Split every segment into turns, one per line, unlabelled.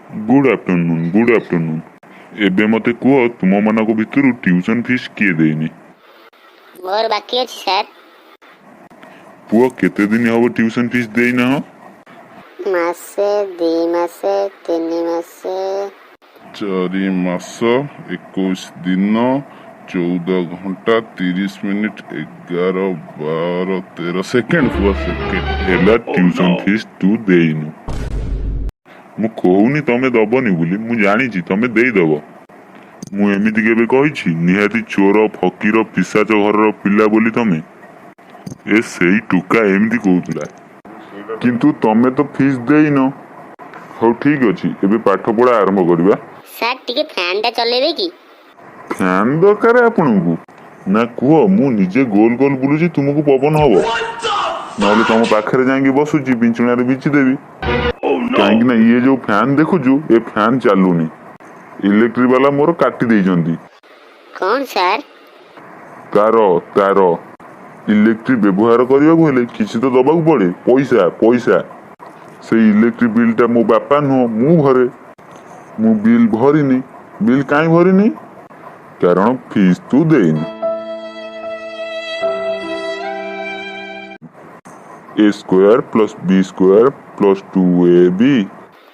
Good afternoon, good afternoon. ଏବେ ମୋତେ କୁହ, ତୁମମାନଙ୍କ ଭିତରୁ ଟ୍ୟୁସନ୍ ଫିସ୍ କିଏ ଦେଇନି?
ମୋର ବାକି ଅଛି ସାର୍।
ପୁଅ, କେତେ ଦିନ ହବ ଟ୍ୟୁସନ୍ ଫିସ୍ ଦେଇନାହ?
ମାସେ, 2 ମାସେ, 3 ମାସେ।
4 ମାସ 21 ଦିନ 14 ଘଣ୍ଟା 30 ମିନିଟ୍ 11 12 13 ସେକେଣ୍ଡ, ପୁଅ, ସେକେଣ୍ଡ।
ହେଲା, ଟ୍ୟୁସନ୍ ଫିସ୍ ତୁ ଦେଇନୁ। ମୁଁ କହୁନି ତମେ ଦବନି ବୋଲି, ମୁଁ ଜାଣିଛି ତମେ ଦେଇଦବ। ମୁଁ ଏମିତି କେବେ କହିଛି ନିହାତି ଚୋର, ଫକୀର, ପିଶାଚ ଘରର ପିଲା ବୋଲି ତମେ? ଏ ସେଇ ଟୋକା ଏମିତି କହୁଥିଲା, କିନ୍ତୁ ତମେ ତ ଫିସ୍ ଦେଇନ। ହଉ, ଠିକ ଅଛି, ଏବେ ପାଠ ପଢା ଆରମ୍ଭ କରିବା।
ସାର୍, ଟିକେ ଫ୍ୟାନ୍ଟା ଚଲେଇବେ କି?
ଫ୍ୟାନ୍ ଦରକାର ଆପଣଙ୍କୁ ନା? କୁହ, ମୁଁ ନିଜେ ଗୋଲ ଗୋଲ ବୁଲୁଛି, ତୁମକୁ ପବନ ହବ। ନହେଲେ ତମ ପାଖରେ ଯାଇକି ବସୁଛି, ବିଞ୍ଚଣାରେ ବିଞ୍ଚି ଦେବି। କାହିଁକି ନା ଇଏ ଯୋଉ ଫ୍ୟାନ୍ ଦେଖୁଛୁ, ଏ ଫ୍ୟାନ୍ ଚାଲୁନି। ଇଲେକ୍ଟ୍ରିକ ବାଲା ମୋର କାଟି ଦେଇଛନ୍ତି।
କ'ଣ ସାର୍?
ତାର, ତାର। ଇଲେକ୍ଟ୍ରିକ ବ୍ୟବହାର କରିବାକୁ ହେଲେ କିଛି ତ ଦବାକୁ ପଡେ, ପଇସା, ପଇସା। ସେଇ ଇଲେକ୍ଟ୍ରିକ ବିଲ୍ଟା ମୋ ବାପା ନୁହଁ, ମୁଁ ଭରେ। ମୁଁ ବିଲ୍ ଭରିନି। ବିଲ୍ କାହିଁ ଭରିନି? କାରଣ ଫିସ୍ ତୁ ଦେଇନି। A square plus B square plus 2 A B।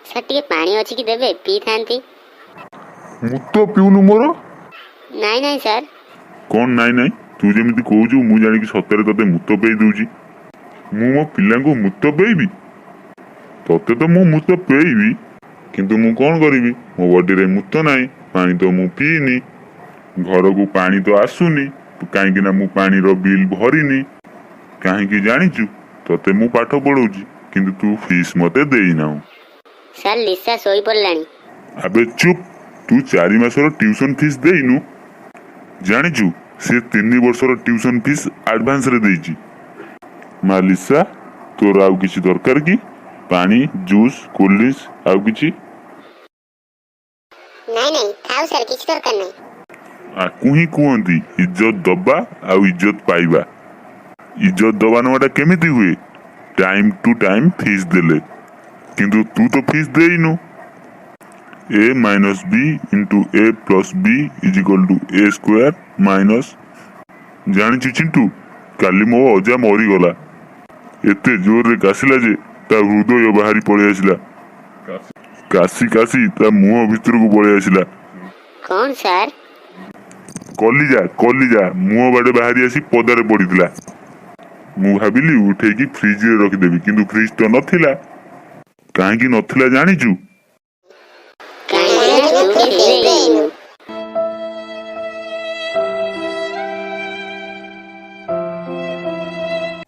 Sir, ଟିକେ ପାଣି ଅଛି କି, ଦେବେ, ପିଇଥାନ୍ତି।
ମୁଁ ତ ପିଉନୁ ମୋର?
ନାଇଁ ନାଇଁ ସାର୍।
କ'ଣ ନାଇଁ ନାଇଁ? ତୁ ଯେମିତି କହୁଛୁ, ମୁଁ ଜାଣିକି ସତରେ ତତେ ମୁତ ପେଇ ଦଉଛି। ମୁଁ ମୋ ପିଲାଙ୍କୁ ମୁତ ପେଇବି? ତତେ ତ ମୁଁ ମୁତ ପେଇବି, କିନ୍ତୁ ମୁଁ କ'ଣ କରିବି? ମୋ ବଡିରେ ମୁତ ନାହିଁ। ପାଣି ତ ମୁଁ ପିଇନି। ଘରକୁ ପାଣି ତ ଆସୁନି, କାହିଁକି ନା ମୁଁ ପାଣିର ବିଲ୍ ଭରିନି। କାହିଁକି ଜାଣିଛୁ? ତତେ ମୁଁ ପାଠ ପଢଉଛି, କିନ୍ତୁ ତୁ ଫିସ୍ ମତେ ଦେଇନାହୁଁ।
Sir, Lisa ଶୋଇପଡ଼ିଲାଣି।
ଆବେ ଚୁପ୍! ତୁ 4 ମାସର ଟ୍ୟୁସନ୍ ଫିସ୍ ଦେଇନୁ। ଜାଣିଛୁ, ସେ 3 ବର୍ଷର ଟ୍ୟୁସନ୍ ଫିସ୍ ଆଡଭାନ୍ସରେ ଦେଇଛି। ମା ଲିସା, ତୋର ଆଉ କିଛି ଦରକାର କି? ପାଣି, ଜୁସ୍, କୋଲ୍ଡ ଡ୍ରିଙ୍କସ୍, ଆଉ କିଛି?
ନାଇଁ ନାଇଁ, ଥାଉ ସାର୍, କିଛି ଦରକାର ନାହିଁ।
ଆକୁ ହିଁ କୁହନ୍ତି ଇଜ୍ଜତ ଦବା ଆଉ ଇଜ୍ଜତ ପାଇବା। ଇଜ୍ଜତ ଦବା ନେବାଟା କେମିତି ହୁଏ? ଟାଇମ୍ ଟୁ ଟାଇମ୍ ଫିସ୍ ଦେଲେ। କିନ୍ତୁ ତୁ ତ fees ଦେଇନୁ। A minus B into A plus B is equal to A square minus. ଜାଣିଛୁ ଚିଣ୍ଟୁ, କାଲି ମୋ ଅଜା ମରିଗଲା। ଏତେ ଜୋରରେ କାଶିଲା ଯେ ତା ହୃଦୟ ବାହାରି ପଳେଇ ଆସିଲା। କାଶି କାଶି ତା ମୁହଁ ଭିତରକୁ ପଳେଇ ଆସିଲା।
କ'ଣ ସାର୍?
କଲିଜା, କଲିଜା ମୁହଁ ବାଟେ ବାହାରି ଆସି ପଦାରେ ପଡ଼ିଥିଲା। ମୁଁ ଭାବିଲି ଉଠେଇକି ଫ୍ରିଜରେ ରଖିଦେବି, କିନ୍ତୁ ଫ୍ରିଜ ତ ନଥିଲା। କାହିଁକି ନଥିଲା ଜାଣିଛୁ?
କାହିଁକି ନା ତୁ fees ଦେଇନୁ।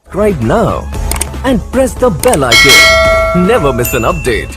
Subscribe now and press the bell icon. Never miss an update.